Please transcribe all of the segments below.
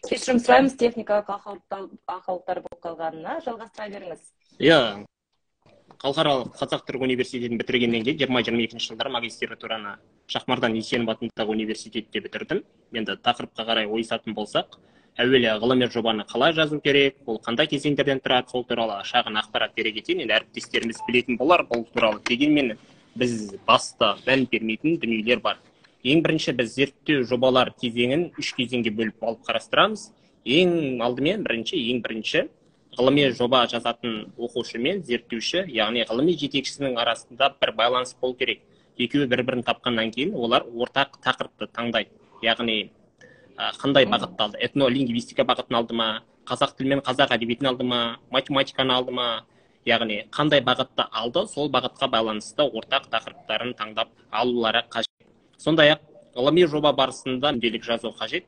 Кешірім сұраймыз, техникалық ақаулықтар болып қалғанына. Жалғастыра беріңіз. Иә, Халықаралық қазақ-түрік университетін бітіргеннен кейін 20-22 жылдары магистратураны Шахмардан Есенов атындағы университетте бітірдім. Енді тақырыпқа қарай ойысатын болсақ, әуелі ғылыми жобаны қалай жазу керек, ол қандай кезеңдерден тұрады, сол туралы шағын ақпарат бере кетейін. Енді әріптестеріміз білетін болар бұл туралы. Дегенмен біз баста мән бермейтін дүниелер бар. Ең бірінші біз зерттеу жобалар кезеңін үш кезеңге бөліп алып қарастырамыз. Ең алдымен ең бірінші ғылыми жоба жазатын оқушы мен зерттеуші, яғни ғылыми жетекшісінің арасында бір байланыс болу керек. Екеуі бір-бірін тапқаннан кейін олар ортақ тақырыпты таңдайды. Яғни қандай бағытты алды? Этнолингвистика бағытын алды ма? Қазақ тілі мен қазақ әдебиетін алды ма? Математиканы алды ма? Яғни қандай бағытты алды, сол бағытқа байланысты ортақ тақырыптарын таңдап алулары қажет. Сондай-ақ ғылыми жоба барысында күнделік жазу қажет.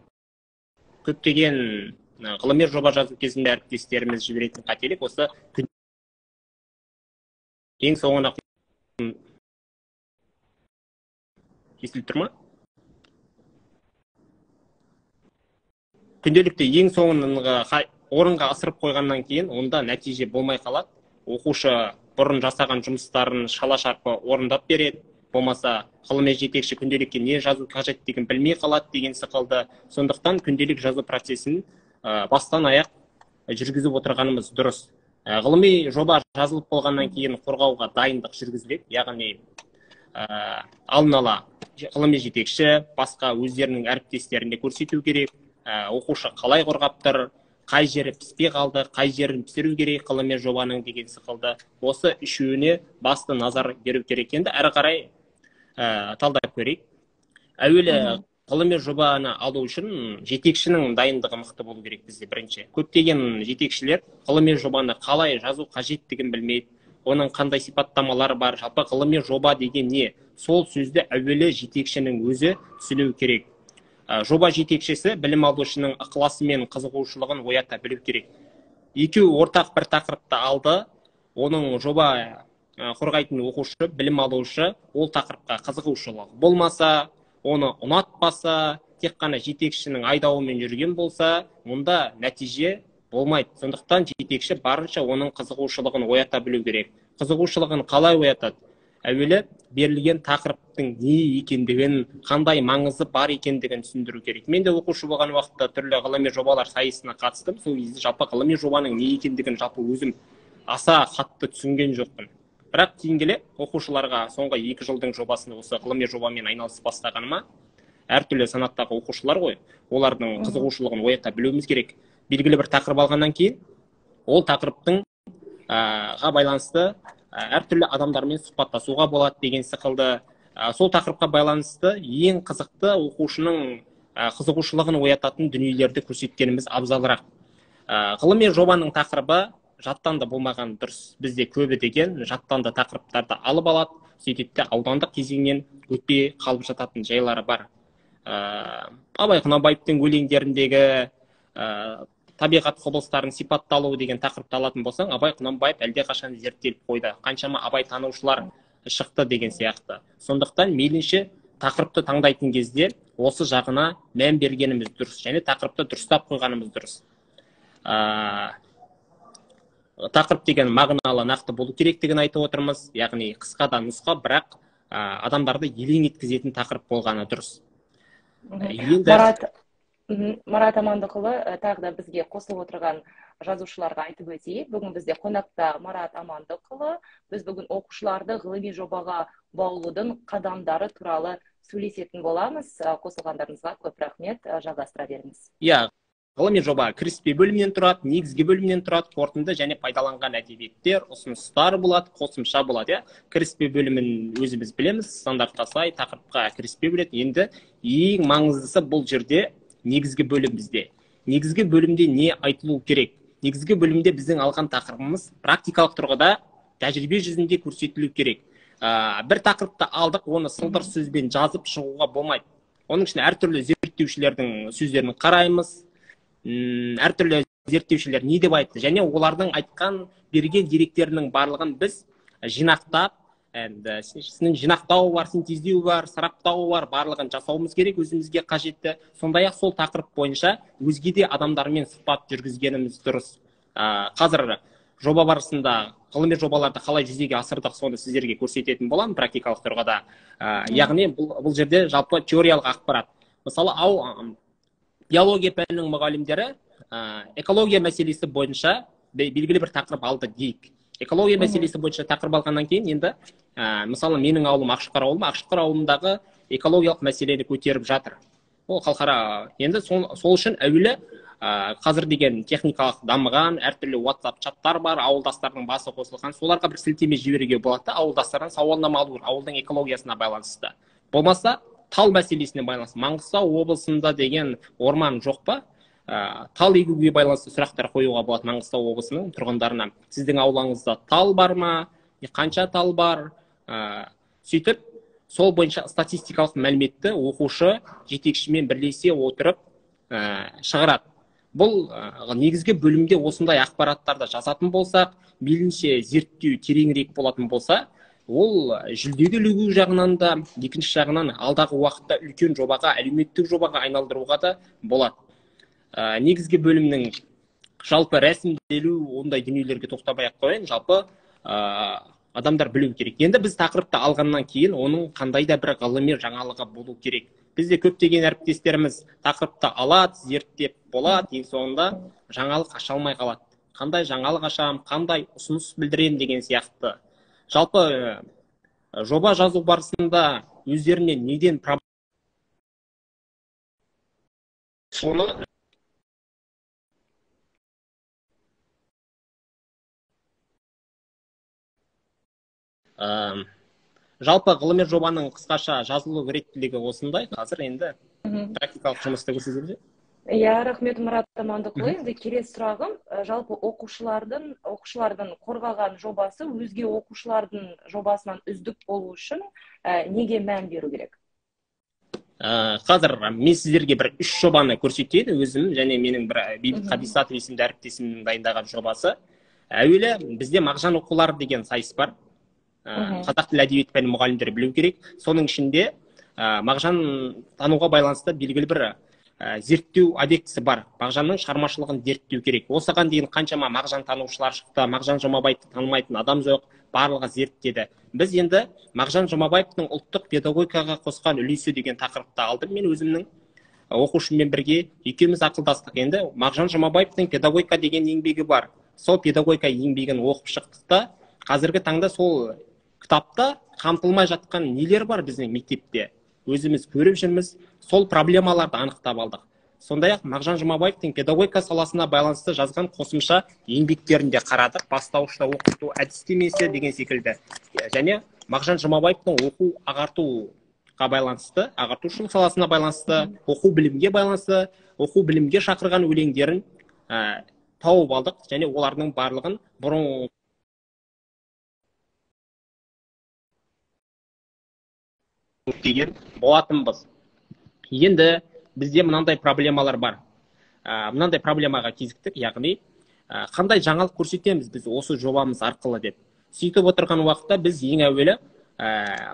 Көптеген ғылыми жоба жазу кезінде әріптестеріміз жіберетін қателік осы ең соңына естіліп тұр ма? Күнделікті ең соңынғы орынға асырып қойғаннан кейін онда нәтиже болмай қалады. Оқушы бұрын жасаған жұмыстарын шала-шарпы орындап береді, болмаса ғылыми жетекші күнделікке не жазу қажеттігін білмей қалады деген сықылды. Сондықтан күнделік жазу процесін бастан аяқ жүргізіп отырғанымыз дұрыс. Ғылыми жоба жазылып болғаннан кейін қорғауға дайындық жүргізіледі, яғни алдын ала ғылыми жетекші басқа өздерінің әріптестеріне көрсету керек. Оқушы қалай қорғап тұр, қай жері піспей қалды, қай жерін пісіру керек ғылыми жобаның деген сықылды. Осы үшеуіне басты назар беру керек. Енді әрі қарай талдап көрейік. Әуелі ғылыми жобаны алу үшін жетекшінің дайындығы мықты болу керек бізде бірінші. Көптеген жетекшілер ғылыми жобаны қалай жазу қажеттігін білмейді, оның қандай сипаттамалары бар, жалпы ғылыми жоба деген не, сол сөзді әуелі жетекшінің өзі түсіну керек. Жоба жетекшісі білім алушының ықыласы мен қызығушылығын оята білу керек. Екеуі ортақ бір тақырыпты алды, оның жоба қорғайтын оқушы, білім алушы ол тақырыпқа қызығушылығы болмаса, оны ұнатпаса, тек қана жетекшінің айдауымен жүрген болса, онда нәтиже болмайды. Сондықтан жетекші барынша оның қызығушылығын оята білу керек. Қызығушылығын қалай оятады? Әуелі берілген тақырыптың не екендігін, қандай маңызы бар екендігін түсіндіру керек. Мен де оқушы болған уақытта түрлі ғылыми жобалар сайысына қатыстым. Сол кезде жалпы ғылыми жобаның не екендігін жалпы өзім аса қатты түсінген жоқпын. Бірақ кейін келе оқушыларға соңғы 2 жылдың жобасын осы ғылыми жобамен айналысып бастағаныма, әртүрлі санаттағы оқушылар ғой, олардың қызығушылығын оята білуіміз керек. Белгілі бір тақырып алғаннан кейін ол тақырыптың байланысты әртүрлі адамдармен сұхбаттасуға болады деген сықылды. Сол тақырыпқа байланысты ең қызықты оқушының қызығушылығын оятатын дүниелерді көрсеткеніміз абзалырақ. Ғылыми жобаның тақырыбы жаттанды болмаған дұрыс. Бізде көбі деген жаттанды тақырыптарды алып алады, сөйтіп те аудандық кезеңнен өтпей қалып жататын жайлары бар. Абай Құнанбаевтың өлеңдеріндегі табиғат құбылыстарын сипатталуы деген тақырыпты алатын болсаң, Абай Құнанбаев әлдеқашан зерттеліп қойды. Қаншама Абай танушылар шықты деген сияқты. Сондықтан мейлінше тақырыпты таңдайтын кезде осы жағына мән бергеніміз дұрыс және тақырыпты дұрыстап қойғанымыз дұрыс. Тақырып деген мағыналы нақты болу керектігін айтып отырмыз, яғни қысқа да нұсқа, бірақ адамдарды елең еткізетін тақырып болғаны дұрыс. Енді Марат Амандықұлы, тағы да бізге қосылып отырған жазушыларға айтып өтейік. Бүгін бізде қонақта Марат Амандықұлы. Біз бүгін оқушыларды ғылыми жобаға баулудың қадамдары туралы сөйлесетін боламыз. Қосылғандарыңызға көп рахмет. Жалғастыра беріңіз. Иә, ғылыми жоба кіріспе бөлімнен тұрады, негізгі бөлімнен тұрады, қорытынды және пайдаланған әдебиеттер, ұсыныстар болады, қосымша болады. Кіріспе бөлімін өзіміз білеміз, стандартқа сай тақырыпқа кіріспе бөледі. Енді ең маңыздысы бұл жерде негізгі бөлім бізде. Негізгі бөлімде не айтылу керек? Негізгі бөлімде біздің алған тақырыбымыз практикалық тұрғыда тәжірибе жүзінде көрсетілу керек. Бір тақырыпты алдық, оны сылдыр сөзбен жазып шығуға болмайды. Оның үшін әртүрлі зерттеушілердің сөздерін қараймыз. Әртүрлі зерттеушілер не деп айтты және олардың айтқан берген деректерінің барлығын біз жинақтап, Енді жинақтау бар, синтездеу бар, сараптау бар, барлығын жасауымыз керек өзімізге қажетті. Сондай-ақ сол тақырып бойынша өзге де адамдармен сұхбат жүргізгеніміз дұрыс. Қазір жоба барысында ғылыми жобаларды қалай жүзеге асырдық, соны сіздерге көрсететін боламын практикалық тұрғыда. Яғни бұл жерде жалпы теориялық ақпарат. Мысалы, биология пәнінің мұғалімдері экология мәселесі бойынша белгілі бір тақырып алды дейік. Экология мәселесі бойынша тақырып алғаннан кейін енді, мысалы, менің ауылым Ақшұқыр ауылым, Ақшұқыр ауылындағы экологиялық мәселені көтеріп жатыр. Ол халықара енді сол үшін әуелі қазір деген техникалық дамыған әртүрлі WhatsApp чаттар бар, ауылдастардың басы қосылған, соларға бір сілтеме жіберуге болады да, ауылдастардан сауалнама алу ауылдың экологиясына байланысты. Болмаса тал мәселесіне байланысты. Маңғыстау облысында деген орман жоқ па? Тал егуге байланысты сұрақтар қоюға болады Маңғыстау облысының тұрғындарына. Сіздің аулаңызда тал бар ма? Қанша тал бар? Сөйтіп, сол бойынша статистикалық мәліметті оқушы жетекшімен бірлесе отырып шығарады. Бұл негізгі бөлімде осындай ақпараттарды жазатын болсақ, мейлінше зерттеу тереңірек болатын болса, ол жүлдеге ілігу жағынан да, екінші жағынан алдағы уақытта үлкен жобаға, әлеуметтік жобаға айналдыруға да болады. Негізгі бөлімнің жалпы рәсімделу ондай дүниелерге тоқтамай ақ қояйын, жалпы адамдар білу керек. Енді біз тақырыпты алғаннан кейін оның қандай да бір ғылыми жаңалығы болу керек. Бізде көптеген әріптестеріміз тақырыпты алады, зерттеп болады, ең соңында жаңалық аша алмай қалады. Қандай жаңалық ашам, қандай ұсыныс білдірем деген сияқты. Жалпы жоба жазу барысында өздеріне неден соны жалпы ғылыми жобаның қысқаша жазылу реттілігі осындай. Қазір енді практикалық жұмысты көрсетеміз. Иә, рахмет, Марат Амандықұлы. Енді келесі сұрағым, жалпы оқушылардың қорғаған жобасы өзге оқушылардың жобасынан үздік болу үшін неге мән беру керек? Қазір мен сіздерге бір 3 жобаны көрсетейін өзім және менің бір Бейбіт Қабисатов есімді әріптесімнің дайындаған жобасы. Әуелі бізде Мағжан оқулары деген сайыс бар. Қазақ тілі әдебиет пәні мұғалімдері білу керек. Соның ішінде Мағжан тануға байланысты белгілі бір зерттеу объектісі бар. Мағжанның шығармашылығын зерттеу керек. Осыған дейін қаншама Мағжан танушылар шықты, Мағжан Жұмабаевты танымайтын адам жоқ, барлығы зерттеді. Біз енді Мағжан Жұмабаевтың ұлттық педагогикаға қосқан үлесі деген тақырыпты алдым. Мен өзімнің оқушыммен бірге екеуміз ақылдастық. Енді Мағжан Жұмабаевтың педагогика деген еңбегі бар. Сол педагогика еңбегін оқып шықтық та, қазіргі таңда сол кітапта қамтылмай жатқан нелер бар біздің мектепте, өзіміз көріп жүрміз, сол проблемаларды анықтап алдық. Сондай-ақ Мағжан Жұмабаевтың педагогика саласына байланысты жазған қосымша еңбектерін де қарадық, бастауышта оқыту әдістемесі деген секілді. Және Мағжан Жұмабаевтың оқу ағартуға байланысты, ағартушылық саласына байланысты, оқу білімге байланысты, оқу білімге шақырған өлеңдерін тауып алдық және олардың барлығын бұрын деген болатынбыз. Енді бізде мынандай проблемалар бар. Мынандай проблемаға кезіктік, яғни қандай жаңалық көрсетеміз біз осы жобамыз арқылы деп. Сөйтіп отырған уақытта біз ең әуелі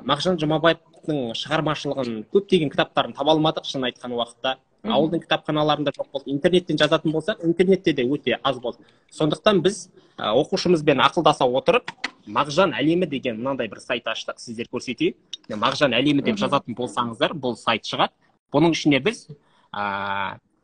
Мағжан Жұмабаевтың шығармашылығын көптеген кітаптарын таба алмадық, шын айтқан уақытта. Ауылдың кітапханаларында жоқ болды. Интернеттен жазатын болсақ, интернетте де өте аз болды. Сондықтан біз оқушымызбен ақылдаса отырып, Мағжан әлемі деген мынандай бір сайт аштық, сіздер көрсетейін. Мағжан әлемі деп жазатын болсаңыздар, бұл сайт шығады. Бұның ішіне біз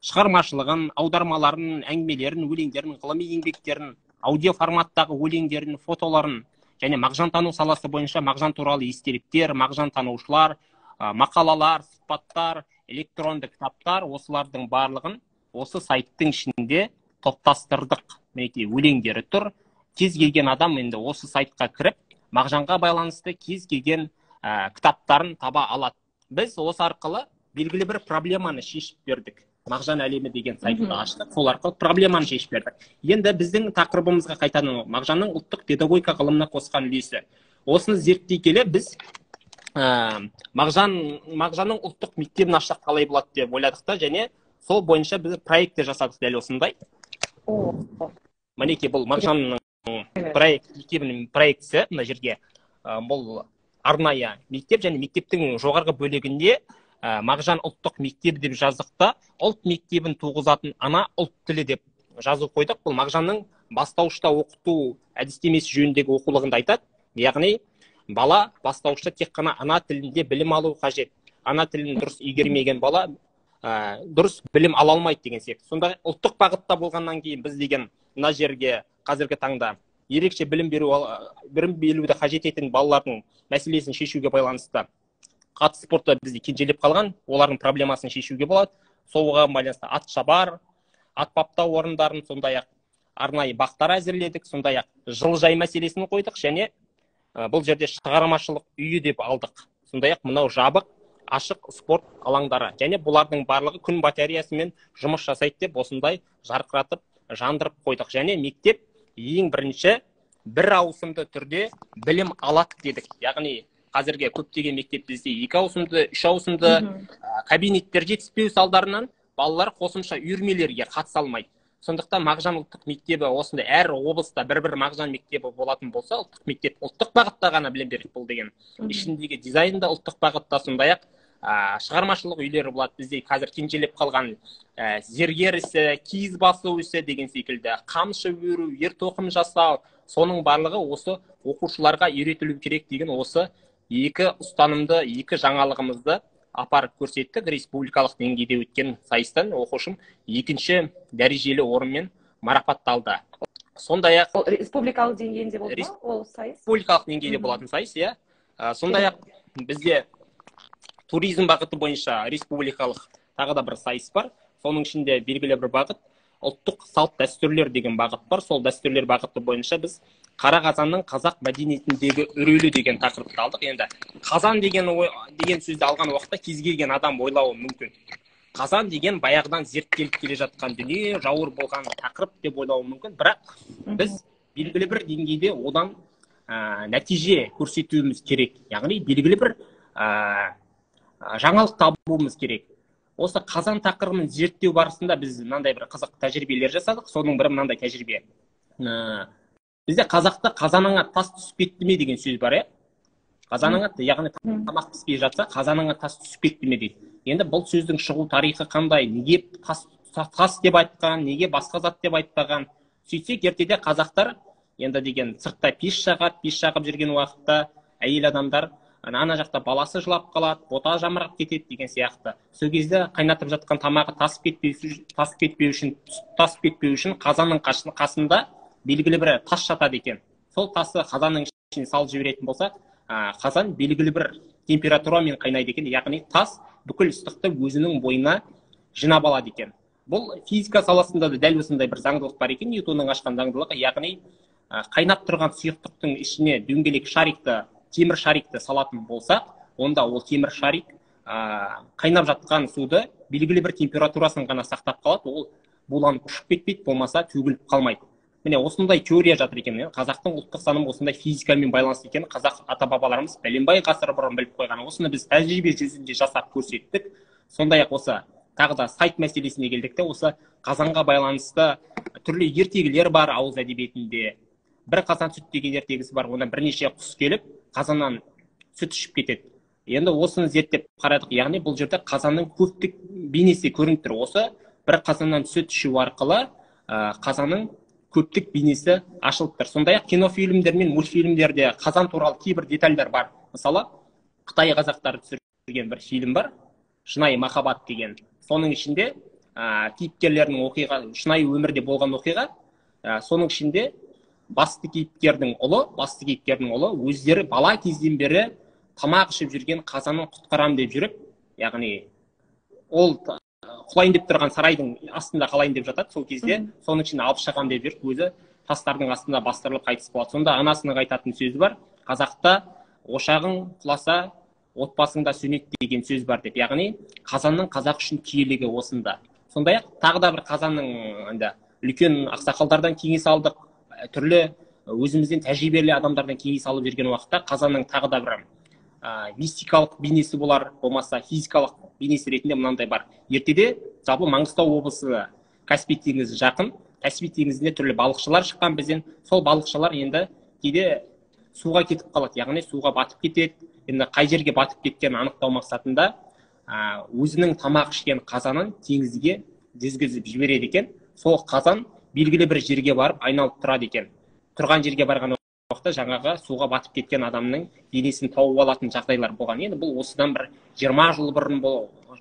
шығармашылығын, аудармаларын, әңгімелерін, өлеңдерін, ғылыми еңбектерін, аудио форматтағы өлеңдерін, фотоларын және Мағжан тану саласы бойынша Мағжан туралы естеліктер, Мағжан танушылар, мақалалар, сұхбаттар, электронды кітаптар, осылардың барлығын осы сайттың ішінде топтастырдық. Мінекей өлеңдері тұр. Кез келген адам енді осы сайтқа кіріп, Мағжанға байланысты кез келген кітаптарын таба алады. Біз осы арқылы белгілі бір проблеманы шешіп бердік. Мағжан әлемі деген сайтты аштық, сол арқылы проблеманы шешіп бердік. Енді біздің тақырыбымызға қайтадан Мағжанның ұлттық педагогика ғылымына қосқан үлесі. Осыны зерттей келе біз Мағжанның ұлттық мектебін ашсақ қалай болады деп ойладық та, және сол бойынша біз проектті жасадық дәл осындай. Мінекей бұл Мағжанның проект мектебінің проектісі. Мына жерге бұл Арнайы мектеп және мектептің жоғарғы бөлігінде Мағжан ұлттық мектебі деп жаздық та, ұлт мектебін туғызатын ана ұлт тілі деп жазу қойдық. Бұл Мағжанның бастауышта оқыту әдістемесі жөніндегі оқулығында айтады. Яғни бала бастауышта тек қана ана тілінде білім алу қажет. Ана тілін дұрыс игермеген бала дұрыс білім ала алмайды деген сияқты. Сонда ұлттық бағытта болғаннан кейін біз деген мына жерге қазіргі таңда ерекше білім беру, білім беруді қажет ететін балалардың мәселесін шешуге байланысты ат спорты бізде кенжелеп қалған, олардың проблемасын шешуге болады. Соған байланысты ат шабар, ат баптау орындарын, сондай-ақ арнайы бақтар әзірледік, сондай-ақ жылыжай мәселесін қойдық және бұл жерде шығармашылық үйі деп алдық. Сондай-ақ мынау жабық, ашық спорт алаңдары және бұлардың барлығы күн батареясымен жұмыс жасайды деп осындай жарқыратып жандырып қойдық. Және мектеп ең бірінші бір ауысымды түрде білім алады дедік. Яғни қазіргі көптеген мектеп бізде 2 ауысымды, 3 ауысымды кабинеттер жетіспеу салдарынан балалар қосымша үйірмелерге қатыса алмайды. Сондықтан Мағжан ұлттық мектебі осындай әр облыста бір-бір Мағжан мектебі болатын болса, ұлттық мектеп ұлттық бағытта ғана білім береді бұл деген. Ішіндегі дизайн да ұлттық бағытта, сондай-ақ шығармашылық үйлері болады. Бізде қазір кенжелеп қалған зергер ісі, киіз басу ісі деген секілді, қамшы өру, ер тоқым жасау, соның барлығы осы оқушыларға үйретілу керек деген осы екі ұстанымды, екі жаңалығымызды апарып көрсеттік. Республикалық деңгейде өткен сайыстан оқушым екінші дәрежелі орынмен марапатталды. Сондай-ақ республикалық деңгейінде болды ма ол сайыс? Республикалық деңгейде болатын сайыс, иә. Сондай-ақ бізде туризм бағыты бойынша республикалық тағы да бір сайыс бар. Соның ішінде белгілі бір бағыт ұлттық салт дәстүрлер деген бағыт бар. Сол дәстүрлер бағыты бойынша біз қара қазанның қазақ мәдениетіндегі рөлі деген тақырыпты алдық. Енді қазан деген деген сөзді алған уақытта кез келген адам ойлауы мүмкін. Қазан деген баяғыдан зерттеліп келе жатқан дүние, жауыр болған тақырып деп ойлауы мүмкін. Бірақ біз белгілі бір деңгейде одан нәтиже көрсетуіміз керек. Яғни белгілі бір жаңалық табуымыз керек. Осы қазан тақырыбын зерттеу барысында біз мынандай бір қызық тәжірибелер жасадық. Соның бірі мынандай тәжірибе. Бізде қазақта қазаныңа тас түсіп кетті ме деген сөз бар, иә? Қазаныңа, яғни тамақ піспей жатса, қазаныңа тас түсіп кетті ме дейді. Енді бұл сөздің шығу тарихы қандай? Неге тас деп айтқан, неге басқа зат деп айтпаған? Сөйтсек, ертеде қазақтар енді деген сыртта пеш жағады, пеш жағып жүрген уақытта әйел адамдар ана жақта баласы жылап қалады, бота жамырап кетеді деген сияқты. Сол кезде қайнатып жатқан тамағы тасып кетпеу үшін қазанның қасында белгілі бір тас жатады екен. Сол тасты қазанның ішіне салып жіберетін болса, қазан белгілі бір температурамен қайнайды екен. Яғни тас бүкіл ыстықты өзінің бойына жинап алады екен. Бұл физика саласында да дәл осындай бір заңдылық бар екен, Ньютонның ашқан заңдылығы. Яғни қайнап тұрған сұйықтықтың ішіне дөңгелек шарикті, темір шарикті салатын болсақ, онда ол темір шарик қайнап жатқан суды белгілі бір температурасын ғана сақтап қалады, ол буланып ұшып кетпейді, болмаса төгіліп қалмайды. Міне осындай теория жатыр екен. Қазақтың ұлттық санымы осындай физикамен байланысты екен. Қазақ ата-бабаларымыз бәленбай ғасыр бұрын біліп қойған. Осыны біз тәжірибе жүзінде жасап көрсеттік. Сондай-ақ осы тағы да сайт мәселесіне келдік те, осы қазанға байланысты түрлі ертегілер бар ауыз әдебиетінде. Бір қазан сүт деген ертегісі бар, онда бірнеше құс келіп қазаннан сүт ішіп кетеді. Енді осыны зерттеп қарадық. Яғни бұл жерде қазанның көптік бейнесі көрініп тұр. Осы бір қазаннан сүт ішу арқылы қазанның көптік бейнесі ашылып тұр. Сондай-ақ кинофильмдер мен мультфильмдерде қазан туралы кейбір детальдар бар. Мысалы, Қытай қазақтары түсірген бір фильм бар, Шынайы махаббат деген. Соның ішінде кейіпкерлердің оқиға, шынайы өмірде болған оқиға, соның ішінде басты кейіпкердің ұлы өздері бала кезден бері тамақ ішіп жүрген қазанын құтқарам деп жүріп, яғни ол құлайын деп тұрған сарайдың астында қалайын деп жатады. Сол кезде соның ішіне алып шығам деп жүріп, өзі тастардың астында бастырылып қайтыс болады. Сонда анасының айтатын сөзі бар: қазақта ошағың құласа, отбасыңда сөнеді деген сөз бар деп. Яғни қазанның қазақ үшін киелігі осында. Сондай-ақ тағы да бір қазанның енді үлкен ақсақалдардан кеңес алдық, түрлі өзімізден тәжірибелі адамдардан кеңес алып жүрген уақытта қазанның тағы да бір мистикалық бейнесі болар, болмаса физикалық бейнесі ретінде мынандай бар. Ертеде жалпы Маңғыстау облысы Каспий теңізі жақын, Каспий теңізінде түрлі балықшылар шыққан бізден. Сол балықшылар енді кейде суға кетіп қалады, яғни суға батып кетеді, Енді қай жерге батып кеткенін анықтау мақсатында өзінің тамақ ішкен қазанын теңізге жүзгізіп жібереді екен. Сол қазан белгілі бір жерге барып айналып тұрады екен. Тұрған жерге барған уақытта жаңағы суға батып кеткен адамның денесін тауып алатын жағдайлар болған. Енді бұл осыдан бір 20 жыл бұрын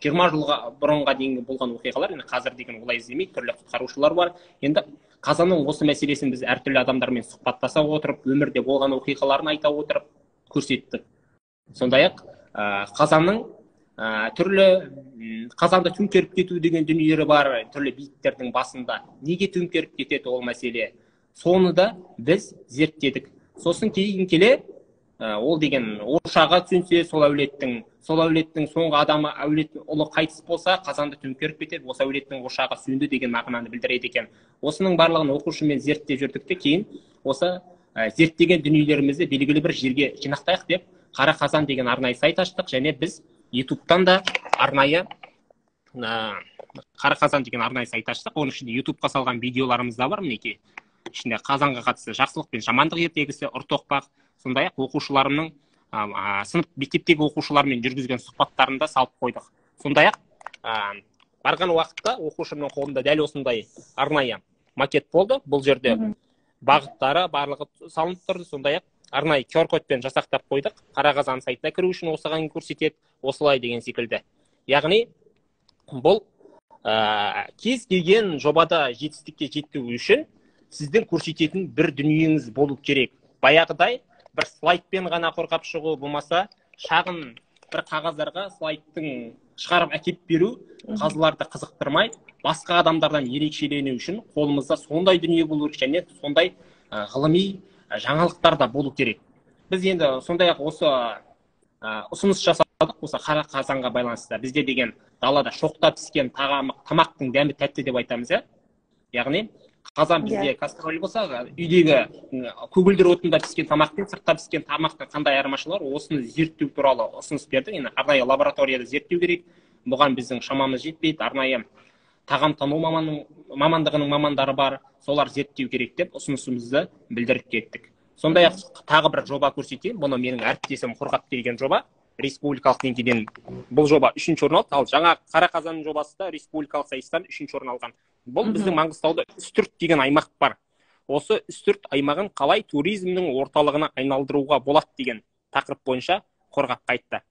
20 жылға бұрынға дейінгі болған оқиғалар. Енді қазір деген олай іздемейді, түрлі құтқарушылар бар. Енді қазанның осы мәселесін біз әртүрлі адамдармен сұхбаттаса отырып, өмірде болған оқиғаларын айта отырып көрсеттік. Сондай-ақ қазанның түрлі қазанды төңкеріп кету деген дүниелері бар, түрлі биіктердің басында. Неге төңкеріп кетеді ол мәселе? Соны да біз зерттедік. Сосын кейін келе ол деген ошағы сөнсе, сол әулеттің соңғы адамы, әулет ұлы қайтыс болса, қазанды төңкеріп кетеді, осы әулеттің ошағы сөнді деген мағынаны білдіреді екен. Осының барлығын оқушымен зерттеп жүрдік те, кейін осы зерттеген дүниелерімізді белгілі бір жерге жинақтайық деп Қара қазан деген арнайы сайт аштық, және біз YouTube-тан да арнайы Қара қазан деген арнайы сайт аштық. Оның ішінде YouTube-қа салған видеоларымыз да бар, мінекей. Ішінде қазанға қатысты жақсылық пен жамандық ертегісі, ұртоқпақ, сондай-ақ оқушыларымның сынып мектептегі оқушылармен жүргізген сұхбаттарын да салып қойдық. Сондай-ақ барған уақытта оқушымның қолында дәл осындай арнайы макет болды. Бұл жерде бағыттары барлығы салынып тұрды. Сондай-ақ арнайы QR кодпен жасақтап қойдық. Қара қазан сайтына кіру үшін осыған көрсетеді, осылай деген секілді. Яғни бұл кез келген жобада жетістікке жету үшін сіздің көрсететін бір дүниеңіз болу керек. Баяғыдай бір слайдпен ғана қорғап шығу, болмаса шағын бір қағаздарға слайдтың шығарып әкеп беру қазыларды қызықтырмай, басқа адамдардан ерекшелену үшін қолымызда сондай дүние болу керек және сондай ғылыми жаңалықтар да болу керек. Біз енді сондай-ақ осы ұсыныс жасадық, осы қара қазанға байланысты. Бізде деген далада шоқта піскен тамақтың дәмі тәтті деп айтамыз, иә? Яғни қазан бізде кастроль болса, үйдегі көгілдір отында піскен тамақ пен сыртта піскен тамақтың қандай айырмашылығы бар, осыны зерттеу туралы ұсыныс бердік. Енді арнайы лабораторияда зерттеу керек. Бұған біздің шамамыз жетпейді. Арнайы тағамтану мамандығының мамандары бар, солар зерттеу керек деп ұсынысымызды білдіріп кеттік. Сондай-ақ тағы бір жоба көрсетейін. Бұны менің әріптесім қорғап келген жоба. Республикалық деңгейден бұл жоба 3-ші орын алды. Ал жаңа Қара қазан жобасы да республикалық сайыстан 3-ші орын алған. Бұл біздің Маңғыстауда Үстірт деген аймақ бар. Осы Үстірт аймағын қалай туризмнің орталығына айналдыруға болады деген тақырып бойынша қорғап қайтты.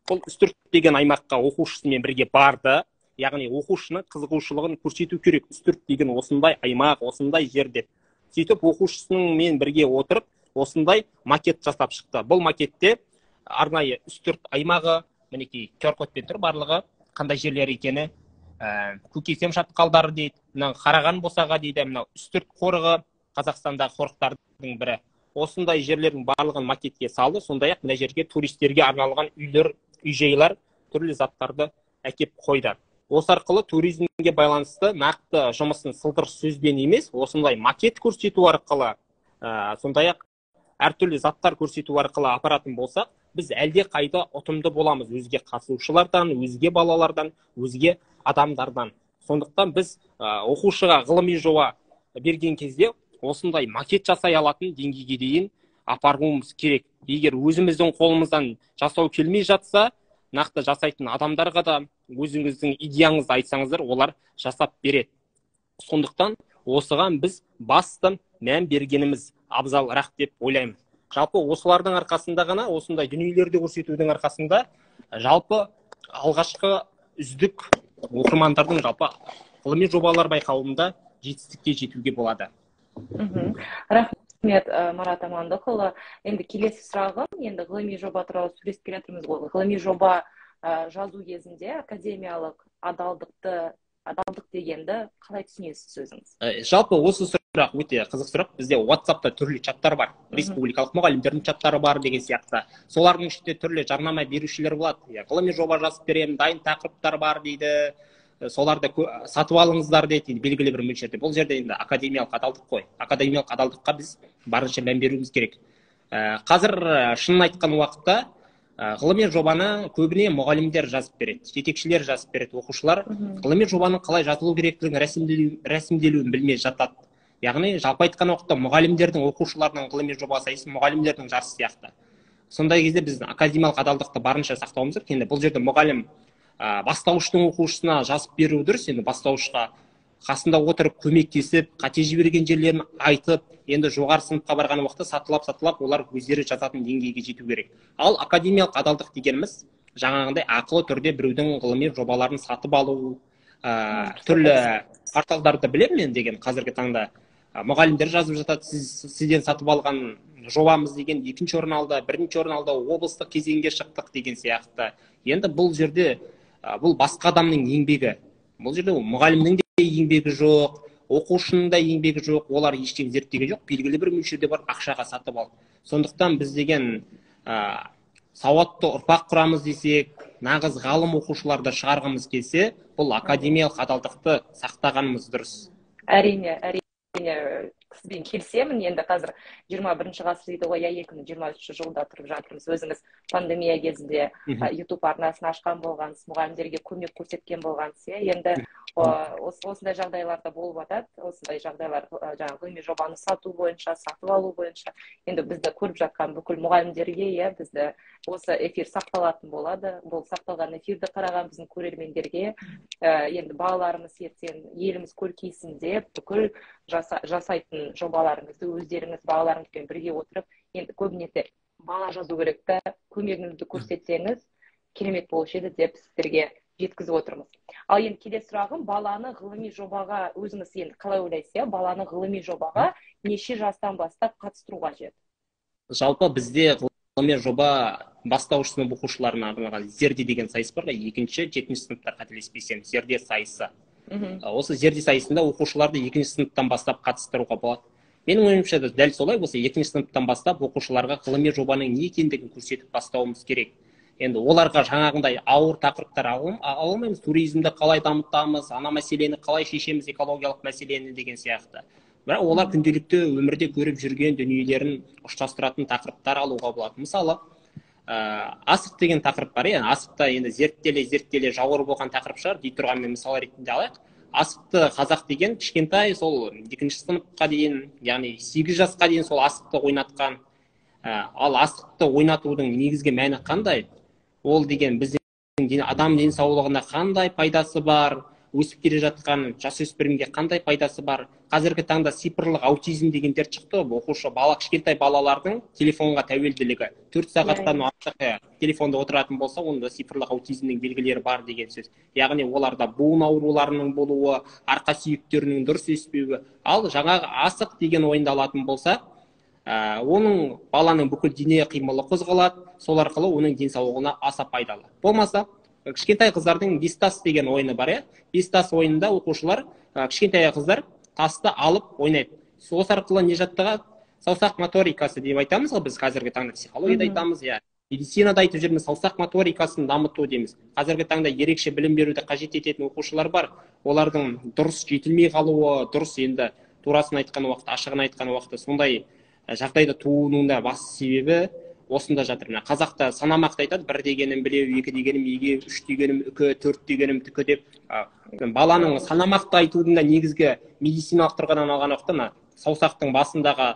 Бұл Үстірт деген аймаққа оқушысымен бірге барды. Яғни оқушының қызығушылығын көрсету керек. Үстірт деген осындай аймақ, осындай жер деп. Сөйтіп оқушысымен бірге отырып, осындай макет жасап шықты. Бұл макетте арнайы Үстірт аймағы, мінекей QR кодпен тұр барлығы, қандай жерлер екені, Көкесем шатқалдары дейді, мынау Қараған босаға дейді, мынау Үстірт қорығы, Қазақстандағы қорықтардың бірі. Осындай жерлердің барлығын макетке салды. Сондай-ақ мына жерге туристерге арналған үйлер, үй-жайлар, түрлі заттарды әкеп қойды. Осы арқылы туризмге байланысты нақты жұмысын сылдыр сөзбен емес, осындай макет көрсету арқылы, сондай-ақ әртүрлі заттар көрсету арқылы апаратын болсақ, біз әлде қайда ұтымды боламыз өзге қатысушылардан, өзге балалардан, өзге адамдардан. Сондықтан біз оқушыға ғылыми жоба берген кезде осындай макет жасай алатын деңгейге дейін апаруымыз керек. Егер өзіміздің қолымыздан жасау келмей жатса, нақты жасайтын адамдарға да өзіңіздің идеяңызды айтсаңыздар, олар жасап береді. Сондықтан осыған біз басты мән бергеніміз абзалырақ деп ойлаймын. Жалпы осылардың арқасында ғана, осындай дүниелерді көрсетудің арқасында жалпы алғашқы үздік оқырмандардың жалпы ғылыми жобалар байқауында жетістікке жетуге болады. Рахмет, Марат Амандықұлы. Енді келесі сұрағым, енді ғылыми жоба туралы сөйлесіп келе жатырмыз ғой. Ғылыми жоба жазу кезінде академиялық адалдық дегенді қалай түсінесіз өзіңіз? Жалпы осы сұрақ өте қызық сұрақ. Бізде WhatsApp-та түрлі чаттар бар. Республикалық мұғалімдердің чаттары бар деген сияқты. Солардың ішінде түрлі жарнама берушілер болады. Ғылыми жоба жазып беремін, дайын тақырыптар бар дейді. Соларды сатып алыңыздар дейді, белгілі бір мөлшерде. Бұл жерде енді академиялық адалдық қой. Академиялық адалдыққа біз барынша мән беруіміз керек. Қазір шынын айтқан уақытта ғылыми жобаны көбіне мұғалімдер жазып береді, жетекшілер жазып береді, оқушылар ғылыми жобаның қалай жазылу керектігін, рәсімделуін білмей жатады. Яғни жалпы айтқан уақытта мұғалімдердің оқушыларының ғылыми жоба сайысы мұғалімдердің жарысы сияқты. Сондай кезде біз академиялық адалдықты барынша сақтауымыз керек. Енді бұл жерде мұғалім бастауыштың оқушысына жазып беру дұрыс. Енді бастауышқа қасында отырып көмектесіп, қате жіберген жерлерін айтып, енді жоғары сыныпқа барған уақытта сатылап олар өздері жазатын деңгейге жету керек. Ал академиялық адалдық дегеніміз жаңағындай ақылы түрде біреудің ғылыми жобаларын сатып алу, түрлі порталдарды білемін мен деген қазіргі таңда мұғалімдер жазып жатады, сізден сатып алған жобамыз деген екінші орын алды, бірінші орын алды, облыстық кезеңге шықтық деген сияқты. Енді бұл жерде бұл басқа адамның еңбегі. Бұл жерде мұғалімнің де еңбегі жоқ, оқушының да еңбегі жоқ, олар ештеңе зерттеген жоқ, белгілі бір мөлшерде бар ақшаға сатып алды. Сондықтан біз деген сауатты ұрпақ құрамыз десек, нағыз ғалым оқушыларды шығарғымыз келсе, бұл академиялық адалдықты сақтағанымыз дұрыс. Әрине, сізбен келісемін. Енді қазір 21 ғасыр дейді ғой, 2023 жылда тұрып жатырмыз. Өзіңіз пандемия кезінде YouTube арнасын ашқан болғансыз, мұғалімдерге көмек көрсеткен болғансыз. Енді осындай жағдайлар да болып жатады. Осындай жағдайлар жаңағы ғылыми жобаны сату бойынша, сатып алу бойынша. Енді бізді көріп жатқан бүкіл мұғалімдерге, бізді осы эфир сақталатын болады. Бұл сақталған эфирді қараған біздің көрермендерге, енді балаларымыз ертең еліміз көркейсін деп бүкіл жасайтын жобаларыңызды өздеріңіз балаларыңызбен бірге отырып, енді көбінесе бала жазу керек та, көмегіңізді көрсетсеңіз керемет болушы еді деп сіздерге жеткізіп отырмыз. Ал енді келесі сұрағым, баланы ғылыми жобаға өзіңіз енді қалай ойлайсыз, баланы ғылыми жобаға неше жастан бастап қатыстыру қажет? Жалпы бізде ғылыми жоба бастауыш сынып оқушыларына арналған Зерде деген сайыс бар ғой, 2-ші, 7-ші сыныптар қателеспесем, Зерде сайысы. Осы Зерде сайысында оқушыларды 2-ші сыныптан бастап қатыстыруға болады. Менің ойымша да дәл солай, осы 2-ші сыныптан бастап оқушыларға ғылыми жобаның не екендігін көрсетіп бастауымыз керек. Енді оларға жаңағындай ауыр тақырыптар ала алмаймыз, туризмді қалай дамытамыз, ана мәселені қалай шешеміз, экологиялық мәселені деген сияқты. Бірақ олар күнделікті өмірде көріп жүрген дүниелерін ұштастыратын тақырыптар алуға болады. Мысалы, асық деген тақырып бар, яғни асықта енді зерттеле жауыр болған тақырып шығар, дей тұрғанмен мысал ретінде алайық. Асықты қазақ деген кішкентай сол 2-ші сыныпқа дейін, яғни 8 жасқа дейін сол асықты ойнатқан. Ал асықты ойнатудың негізгі мәні қандай? Ол деген біздің адам денсаулығына қандай пайдасы бар, өсіп келе жатқан жасөспірімге қандай пайдасы бар. Қазіргі таңда цифрлық аутизм деген дерт шықты. Оқушы бала, кішкентай балалардың телефонға тәуелділігі 4 сағаттан артық телефонда отыратын болса, онда цифрлық аутизмнің белгілері бар деген сөз. Яғни оларда буын ауруларының болуы, арқа сүйектерінің дұрыс өспеуі. Ал жаңағы асық деген ойынды алатын болса, оның баланың бүкіл дене қимылы қозғалады, сол арқылы оның денсаулығына аса пайдалы. Болмаса, кішкентай қыздардың бес тас деген ойыны бар, иә? Бес тас ойынында оқушылар, кішкентай қыздар тасты алып ойнайды. Сол арқылы не жаттығады? Саусақ моторикасы деп айтамыз ғой біз қазіргі таңда, психологияда айтамыз, иә. Медицинада айтып жүрміз, саусақ моторикасын дамыту дейміз. Қазіргі таңда ерекше білім беруді қажет ететін оқушылар бар. Олардың дұрыс жетілмей қалуы, дұрыс енді турасын айтқан уақытта, ашығын айтқан уақытта сондай жағдайда тууының да басты себебі осында жатыр. Мына қазақта санамақты айтады, бір дегенім білеу, екі дегенім егеу, үш дегенім үкі, төрт дегенім түкі деп. Баланың санамақты айтудың да негізгі медициналық тұрғыдан алған уақытта мына саусақтың басындағы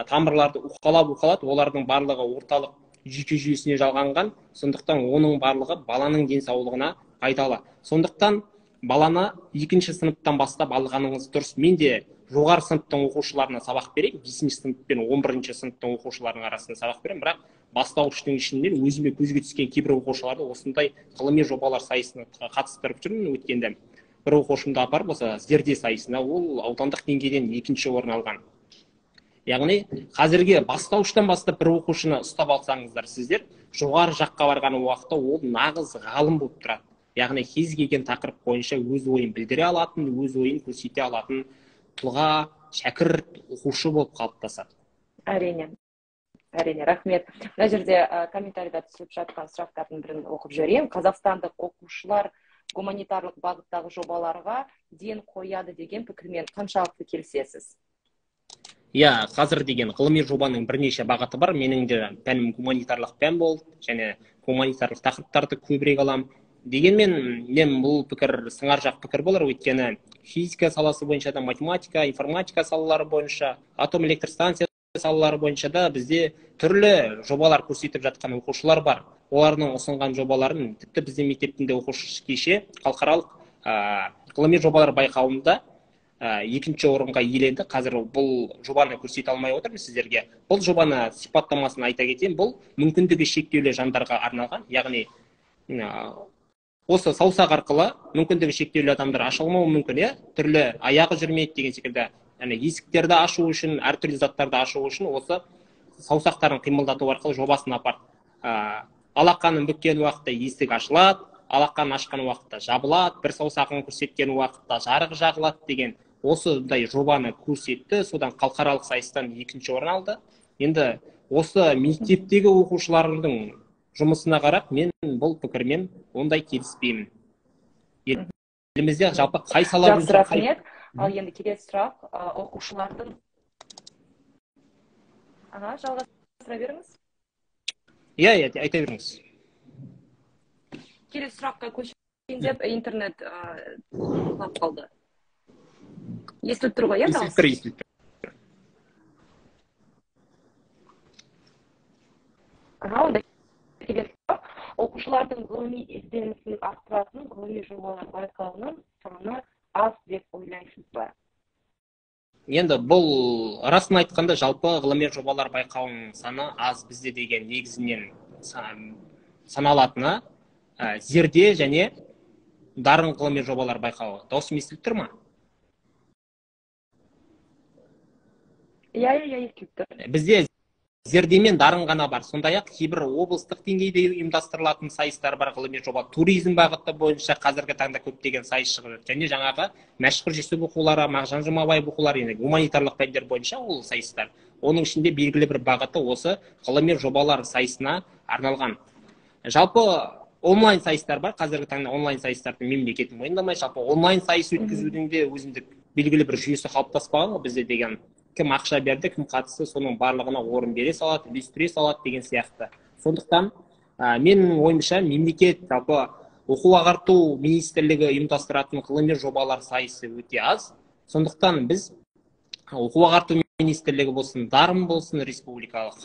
тамырларды уқалап, олардың барлығы орталық жүйке жүйесіне жалғанған. Сондықтан оның барлығы баланың денсаулығына пайдалы. Сондықтан баланы 2-ші сыныптан бастап алғаныңыз дұрыс. Мен де жоғары сыныптың оқушыларына сабақ беремін, 5-ші сынып пен 11-ші сыныптың оқушыларының арасында сабақ беремін, бірақ бастауыштың ішінен өзіме көзге түскен кейбір оқушыларды осындай ғылыми жобалар сайысына қатыстырып жүрмін. Өткенде бір оқушымды апарып осы Зерде сайысына, ол аудандық деңгейден 2-ші орын алған. Яғни қазіргі бастауыштан бастап бір оқушыны ұстап алсаңыздар, сіздер жоғары жаққа барған уақытта ол нағыз ғалым болып тұрады. Яғни кез келген тақырып бойынша өз ойын білдіре алатын, өз ойын көрсете алатын тұлға, шәкірт, оқушы болып қалыптасады. Әрине, әрине, рахмет. Мына жерде комментарийда түсіп жатқан сұрақтардың бірін оқып жіберейін. Қазақстандық оқушылар гуманитарлық бағыттағы жобаларға ден қояды деген пікірмен қаншалықты келісесіз? Иә, қазір деген ғылыми жобаның бірнеше бағыты бар. Менің де пәнім гуманитарлық пән болды және гуманитарлық тақырыптарды көбірек аламын. Дегенмен мен бұл пікір сыңар жақ пікір болар, өйткені физика саласы бойынша да, математика, информатика салалары бойынша, атом электр станциясы салалары бойынша да бізде түрлі жобалар көрсетіп жатқан оқушылар бар. Олардың ұсынған жобаларын тіпті біздің мектептің де оқушы кеше халықаралық ғылыми жобалар байқауында екінші орынға иеленді. Қазір бұл жобаны көрсете алмай отырмын сіздерге. Бұл жобаны сипаттамасын айта кетейін. Бұл мүмкіндігі шектеулі жандарға арналған, яғни осы саусақ арқылы мүмкіндігі шектеулі адамдар аша алмауы мүмкін, иә, түрлі аяғы жүрмейді деген секілді, яғни есіктерді ашу үшін, әртүрлі заттарды ашу үшін осы саусақтарын қимылдату арқылы жобасын апарды. Алақанын бүккен уақытта есік ашылады, алақанын ашқан уақытта жабылады, бір саусағын көрсеткен уақытта жарық жағылады деген осындай жобаны көрсетті. Содан халықаралық сайыстан екінші орын алды. Енді осы мектептегі оқушылардың жұмысына қарап, мен бұл пікірмен ондай келіспеймін. Елімізде жалпы қай сала бойынша... Рахмет. Ал енді келесі сұрақ, оқушылардың... Жалғастыра беріңіз. Иә, айта беріңіз. Келесі сұраққа көшейін деп интернет құлап қалды. Естіліп тұр ғой, иә? Естіліп тұр, естіліп тұр. Онда келесі сұрақ. Оқушылардың ғылыми ізденісін арттыратын ғылыми жобалар байқауының саны аз деп ойлайсыз ба? Енді бұл расын айтқанда жалпы ғылыми жобалар байқауының саны аз бізде деген негізінен саналатыны Зерде және Дарын ғылыми жобалар байқауы. Дауысым естіліп тұр ма? Иә, естіліп тұр. Бізде Зерде мен Дарын ғана бар. Сондай-ақ кейбір облыстық деңгейде ұйымдастырылатын сайыстар бар, ғылыми жоба. Туризм бағыты бойынша қазіргі таңда көптеген сайыс шығып жатыр. Және жаңағы Мәшһүр Жүсіп оқулары, Мағжан Жұмабаев оқулары, енді гуманитарлық пәндер бойынша ол сайыстар. Оның ішінде белгілі бір бағыты осы ғылыми жобалар сайысына арналған. Жалпы онлайн сайыстар бар. Қазіргі таңда онлайн сайыстарды мемлекет мойындамай, жалпы онлайн сайыс өткізудің де өзіндік белгілі бір жүйесі қалыптаспаған ғой бізде деген. Кім ақша берді, кім қатысты, соның барлығына орын бере салады, үлестіре салады деген сияқты. Сондықтан менің ойымша мемлекет жалпы оқу ағарту министрлігі ұйымдастыратын ғылыми жобалар сайысы өте аз. Сондықтан біз оқу ағарту министрлігі болсын, Дарын болсын, республикалық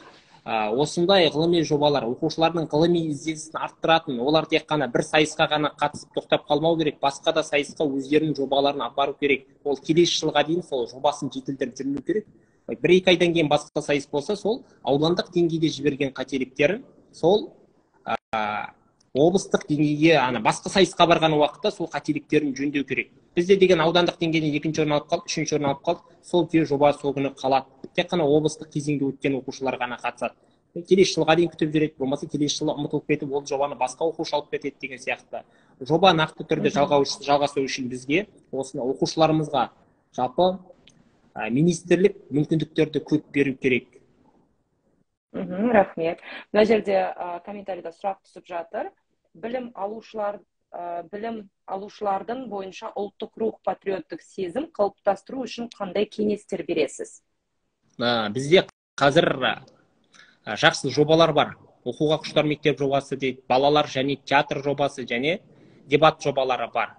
осындай ғылыми жобалар оқушылардың ғылыми ізденісін арттыратын, олар тек қана бір сайысқа ғана қатысып тоқтап қалмау керек, басқа да сайысқа өздерінің жобаларын апару керек. Ол келесі жылға дейін сол жобасын жетілдіріп жүрмеу керек. Бір-екі айдан кейін басқа сайыс болса, сол аудандық деңгейде жіберген қателіктерін сол облыстық деңгейге, ана басқа сайысқа барған уақытта сол қателіктерін жөндеу керек. Бізде деген аудандық деңгейден екінші орын алып қалды, үшінші орын алып қалды, сол күйі жоба сол күні қалады. Тек қана облыстық кезеңге өткен оқушылар ғана қатысады. Келесі жылға дейін күтіп жүреді, болмаса келесі жылы ұмытылып кетіп, ол жобаны басқа оқушы алып кетеді деген сияқты. Жоба нақты түрде жалғасу үшін бізге осыны оқушыларымызға жалпы министрлік мүмкіндіктерді көп беру керек. Рахмет. Мына жерде комментарийда сұрақ түсіп жатыр. Білім алушылардың бойынша ұлттық рух, патриоттық сезім қалыптастыру үшін қандай кеңестер бересіз? Бізде қазір жақсы жобалар бар. Оқуға құштар мектеп жобасы дейді, балалар және театр жобасы және дебат жобалары бар.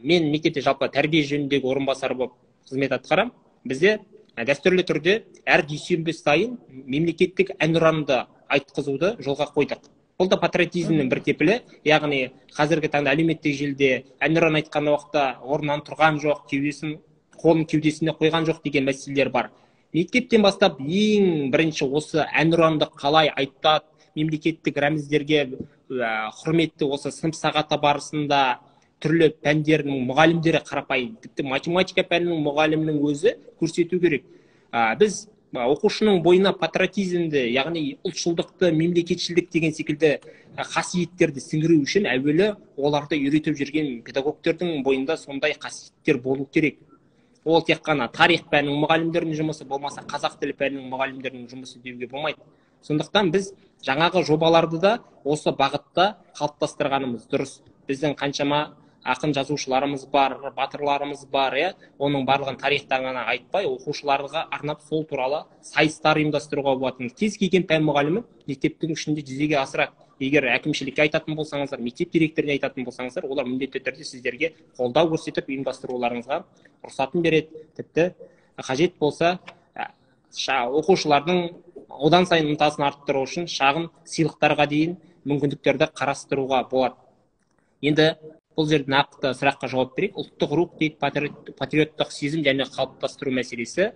Мен мектепте жалпы тәрбие жөніндегі орынбасар болып қызмет атқарамын. Бізде дәстүрлі түрде әр дүйсенбі сайын мемлекеттік әнұранды айтқызуды жолға қойдық. Бұл да патриотизмнің бір кепілі, яғни қазіргі таңда әлеуметтік желіде әнұран айтқан уақытта орнынан тұрған жоқ, кеудесін, қолын кеудесіне қойған жоқ деген мәселелер бар. Мектептен бастап ең бірінші осы әнұранды қалай айтады, мемлекеттік рәміздерге құрметті осы сынып сағаты барысында түрлі пәндердің мұғалімдері қарапайым, тіпті математика пәнінің мұғалімінің өзі көрсету керек. Біз оқушының бойына патриотизмді, яғни ұлтшылдықты, мемлекетшілдік деген секілді қасиеттерді сіңіру үшін әуелі оларды үйретіп жүрген педагогтердің бойында сондай қасиеттер болу керек. Ол тек қана тарих пәнінің мұғалімдерінің жұмысы, болмаса қазақ тілі пәнінің мұғалімдерінің жұмысы деуге болмайды. Сондықтан біз жаңағы жобаларды да осы бағытта қалыптастырғанымыз дұрыс. Біздің қаншама ақын жазушыларымыз бар, батырларымыз бар, иә, оның барлығын тарихтан ғана айтпай, оқушыларға арнап сол туралы сайыстар ұйымдастыруға болатын. Кез келген пән мұғалімі мектептің ішінде жүзеге асырады. Егер әкімшілікке айтатын болсаңыздар, мектеп директорына айтатын болсаңыздар, олар міндетті түрде сіздерге қолдау көрсетіп ұйымдастыруларыңызға рұқсатын береді. Тіпті қажет болса Оқушылардың одан сайын ынтасын арттыру үшін шағын сыйлықтарға дейін мүмкіндіктерді қарастыруға болады. Енді бұл жерде нақты сұраққа жауап берейік. Ұлттық рух дейді, патриоттық сезім және қалыптастыру мәселесі.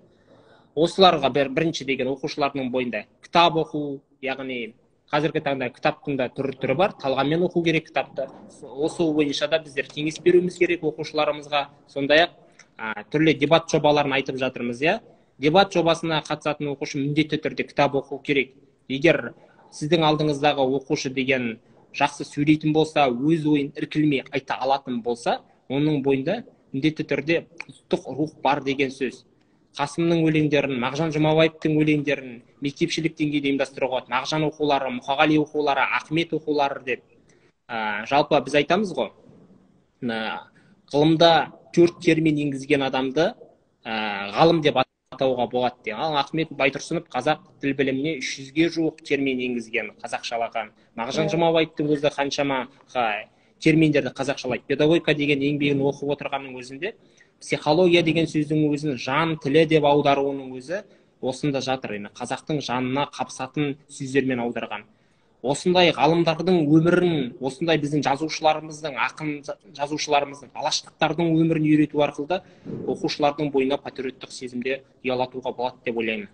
Осыларға бірінші деген оқушылардың бойында кітап оқу, яғни қазіргі таңда кітаптың да түр-түрі бар, талғаммен оқу керек кітапты. Осы бойынша да біздер кеңес беруіміз керек оқушыларымызға. Сондай-ақ түрлі дебат жобаларын айтып жатырмыз, иә. Дебат жобасына қатысатын оқушы міндетті түрде кітап оқу керек. Егер сіздің алдыңыздағы оқушы деген жақсы сөйлейтін болса, өз ойын іркілмей айта алатын болса, оның бойында міндетті түрде ұлттық рух бар деген сөз. Қасымның өлеңдерін, Мағжан Жұмабаевтың өлеңдерін мектепшілік деңгейде ұйымдастыруға болады. Мағжан оқулары, Мұқағали оқулары, Ахмет оқулары деп. Жалпы біз айтамыз ғой, ғылымда 4 термин енгізген адамды ғалым деп атауға болады деп. Ал Ахмет Байтұрсынов қазақ тіл біліміне 300-ге жуық термин енгізген, қазақшалаған. Мағжан Жұмабаевтың өзі қаншама терминдерді қазақшалайды. Педагогика деген еңбегін оқып отырғанның өзінде психология деген сөздің өзін жан тілі деп аударуының өзі осында жатыр. Енді қазақтың жанына қапсатын сөздермен аударған. Осындай ғалымдардың өмірін, осындай біздің жазушыларымыздың, ақын жазушыларымыздың, алаштықтардың өмірін үйрету арқылы да оқушылардың бойына патриоттық сезімді ұялатуға болады деп ойлаймын.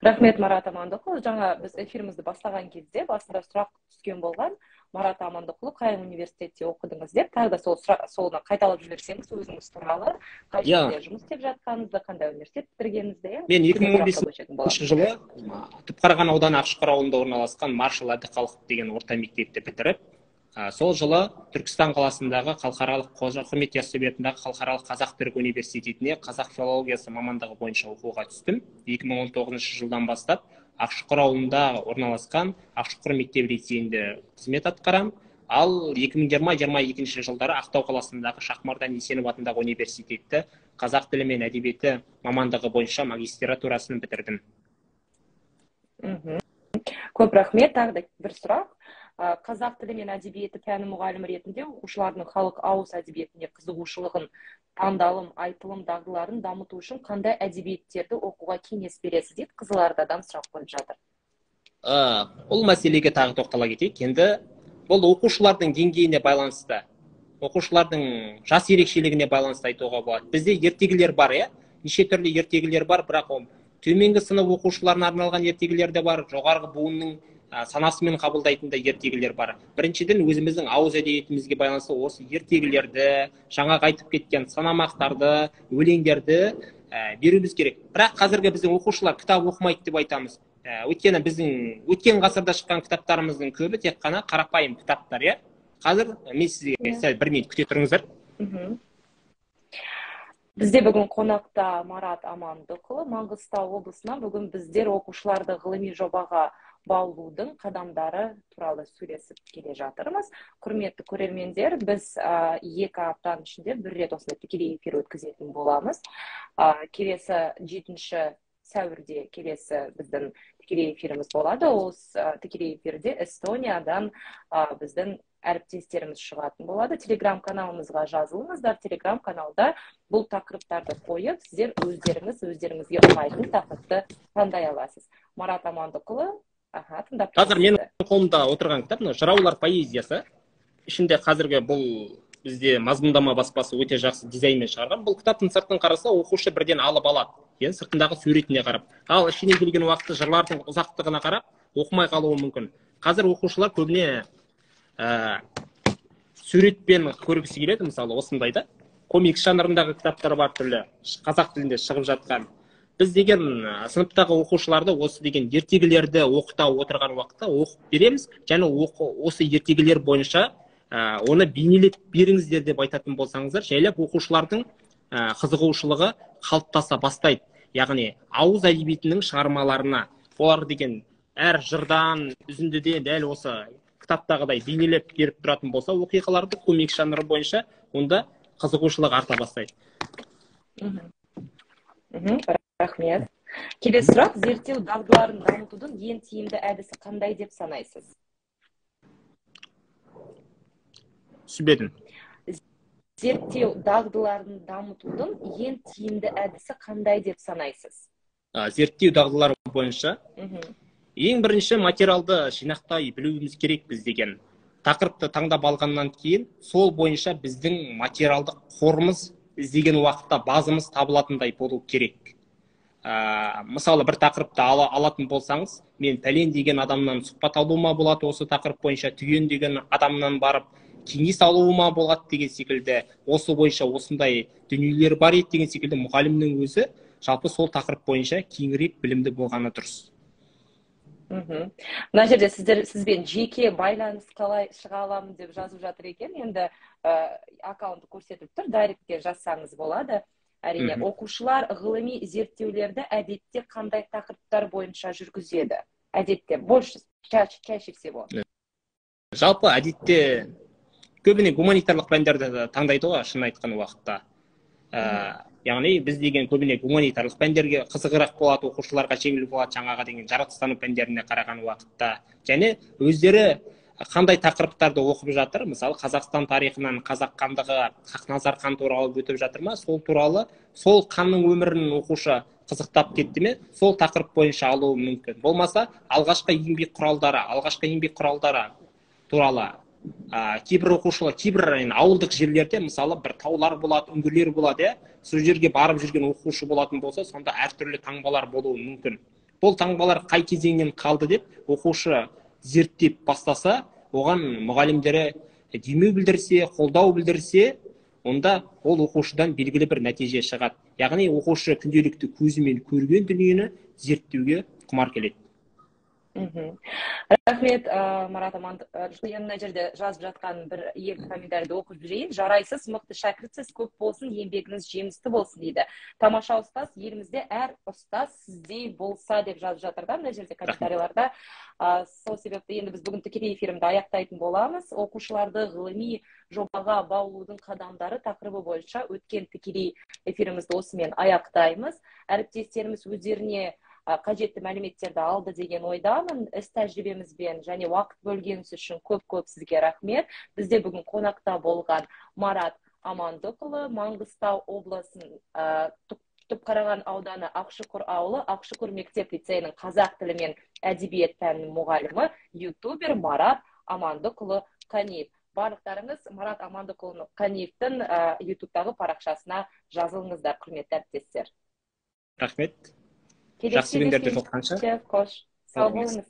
Рахмет, Марат Амандықұлы. Жаңа біз эфирімізді бастаған кезде басында сұрақ түскен болған. Марат Амандықұлы, қай университетте оқыдыңыз деп, тағы да соны қайталап жіберсеңіз өзіңіз туралы, қай жерде жұмыс істеп жатқаныңызды, қандай университет бітіргеніңізді. Мен 2015 жылы Түпқараған ауданы Ақшұқыр ауылында орналасқан Маршал Әбдіхалықов деген орта мектепті бітіріп, сол жылы Түркістан қаласындағы халықаралық Қожа Ахмет Яссауи атындағы халықаралық қазақ-түрік университетіне қазақ филологиясы мамандығы бойынша оқуға түстім. 2019 жылдан бастап Ақшұқыр ауылында орналасқан Ақшұқыр мектеп лицейінде қызмет атқарам. Ал 2020-22 жылдары Ақтау қаласындағы Шахмардан Есенов атындағы университетті қазақ тілі мен әдебиеті мамандығы бойынша магистратурасын бітірдім. Көп рахмет. Тағы да бір сұрақ. Қазақ тілі мен әдебиеті пәні мұғалімі ретінде оқушылардың халық ауыз әдебиетіне қызығушылығын, таңдалым, айтылым дағдыларын дамыту үшін қандай әдебиеттерді оқуға кеңес бересіз дейді Қызылордадан сұрақ қойып жатыр. Бұл мәселеге тағы тоқтала кетейік. Енді бұл оқушылардың деңгейіне байланысты, оқушылардың жас ерекшелігіне байланысты айтуға болады. Бізде ертегілер бар, иә? Неше түрлі ертегілер бар, бірақ ол төменгі сынып оқушыларына арналған ертегілер де бар, жоғарғы буынның санасымен қабылдайтын да ертегілер бар. Біріншіден, өзіміздің ауыз әдебиетімізге байланысты осы ертегілерді, жаңа айтып кеткен санамақтарды, өлеңдерді беруіміз керек. Бірақ қазіргі біздің оқушылар кітап оқымайды деп айтамыз. Өйткені біздің өткен ғасырда шыққан кітаптарымыздың көбі тек қана қарапайым кітаптар, иә? Қазір мен сізге сәл бір минут күте тұрыңыздар. Бізде бүгін қонақта Марат Амандықұлы, Маңғыстау облысынан. Бүгін біздер оқушыларды ғылыми жобаға баулудың қадамдары туралы сөйлесіп келе жатырмыз. Құрметті көрермендер, біз 2 аптаның ішінде бір рет осындай тікелей эфир өткізетін боламыз. Келесі 7 сәуірде келесі біздің тікелей эфиріміз болады. Ол тікелей эфирде Эстониядан біздің әріптестеріміз шығатын болады. Телеграм каналымызға жазылыңыздар. Телеграм каналда бұл тақырыптарды қойып, сіздер өздеріңізге ұнайтын тақырыпты таңдай аласыз. Марат Амандықұлы, тыңдап Қазір менің қолымда отырған кітап мына жыраулар поэзиясы. Ішінде қазіргі бұл бізде мазмұндама баспасы өте жақсы дизайнмен шығарған. Бұл кітаптың сыртын қараса, оқушы бірден алып алады. Енді сыртындағы суретіне қарап. Ал ішіне келген уақытта жырлардың ұзақтығына қарап оқымай қалуы мүмкін. Қазір оқушылар көбіне суретпен көргісі келеді, мысалы осындай да. Комикс жанрындағы кітаптар бар, түрлі қазақ тілінде шығып жатқан. Біз деген сыныптағы оқушыларды осы деген ертегілерді оқыта отырған уақытта оқып береміз, және осы ертегілер бойынша оны бейнелеп беріңіздер деп айтатын болсаңыздар, жайлап оқушылардың қызығушылығы қалыптаса бастайды. Яғни ауыз әдебиетінің шығармаларына олар деген әр жырдан, үзіндіден дәл осы кітаптағыдай бейнелеп беріп тұратын болса оқиғаларды комикс жанры бойынша, онда қызығушылық арта бастайды. Рахмет. Келесі сұрақ, зерттеу дағдыларын дамытудың ең тиімді әдісі қандай деп санайсыз? Түсінбедім. Зерттеу дағдыларын дамытудың ең тиімді әдісі қандай деп санайсыз? Зерттеу дағдылары бойынша ең бірінші материалды жинақтай білуіміз керекпіз деген. Тақырыпты таңдап алғаннан кейін сол бойынша біздің материалдық қорымыз іздеген уақытта базамыз табылатындай болу керек. Мысалы, бір тақырыпты алатын болсаңыз, мен пәлен деген адамнан сұхбат алуыма болады, осы тақырып бойынша түген деген адамнан барып кеңес алуыма болады деген секілді, осы бойынша осындай дүниелер бар еді деген секілді мұғалімнің өзі жалпы сол тақырып бойынша кеңірек білімді болғаны дұрыс. Мына жерде сіздер сізбен жеке байланыс қалай шыға аламын деп жазып жатыр екен. Енді аккаунты көрсетіліп тұр, директке жазсаңыз болады. Әрине, оқушылар ғылыми зерттеулерді әдетте қандай тақырыптар бойынша жүргізеді? Әдетте, больше, чаще всего. Жалпы әдетте көбіне гуманитарлық пәндерді таңдайды ғой, шын айтқан уақытта. Яғни біз деген көбіне гуманитарлық пәндерге қызығырақ болады, оқушыларға жеңіл болады жаңағы деген жаратылыстану пәндеріне қараған уақытта. Және өздері қандай тақырыптарды оқып жатыр, мысалы Қазақстан тарихынан қазақ хандығы, Хақназар хан туралы өтіп жатыр ма, сол туралы, сол ханның өмірін оқушы қызықтап кетті ме, сол тақырып бойынша алуы мүмкін. Болмаса алғашқы еңбек құралдары, алғашқы еңбек құралдары туралы кейбір оқушылар, кейбір ауылдық жерлерде мысалы бір таулар болады, үңгірлер болады, сол жерге барып жүрген оқушы болатын болса, сонда әртүрлі таңбалар болуы мүмкін. Бұл таңбалар қай кезеңнен қалды деп оқушы зерттеп бастаса, оған мұғалімдері демеу білдірсе, қолдау білдірсе, онда ол оқушыдан белгілі бір нәтиже шығады. Яғни оқушы күнделікті көзімен көрген дүниені зерттеуге құмар келеді. Рахмет, Марат Амандықұлы. Мына жерде жазып жатқан бір екі комментарийді оқып жіберейін. Жарайсыз, мықты шәкіртсіз, көп болсын, еңбегіңіз жемісті болсын дейді. Тамаша ұстаз, елімізде әр ұстаз сіздей болса деп жазып жатыр да мына жерде комментарийларда. Сол себепті енді біз бүгін тікелей эфирімді аяқтайтын боламыз. Оқушыларды ғылыми жобаға баулудың қадамдары тақырыбы бойынша өткен тікелей эфирімізді осымен аяқтаймыз. Әріптестеріміз өздеріне қажетті мәліметтерді алды деген ойдамын. Іс тәжірибемізбен және уақыт бөлгеніңіз үшін көп-көп сізге рахмет. Бізде бүгін қонақта болған Марат Амандықұлы, Маңғыстау облысының Түпқараған ауданы Ақшүкір ауылы, Ақшүкір мектеп лицейінің қазақ тілі мен әдебиет пәнінің мұғалімі, ютубер Марат Амандықұлы Қаниев. Барлықтарыңыз Марат Амандықұлы Қаниевтің ютубтағы парақшасына жазылыңыздар, құрметті әріптестер. Рахмет. Жақсы күндерде жолыққанша. Қош, сау болыңыз.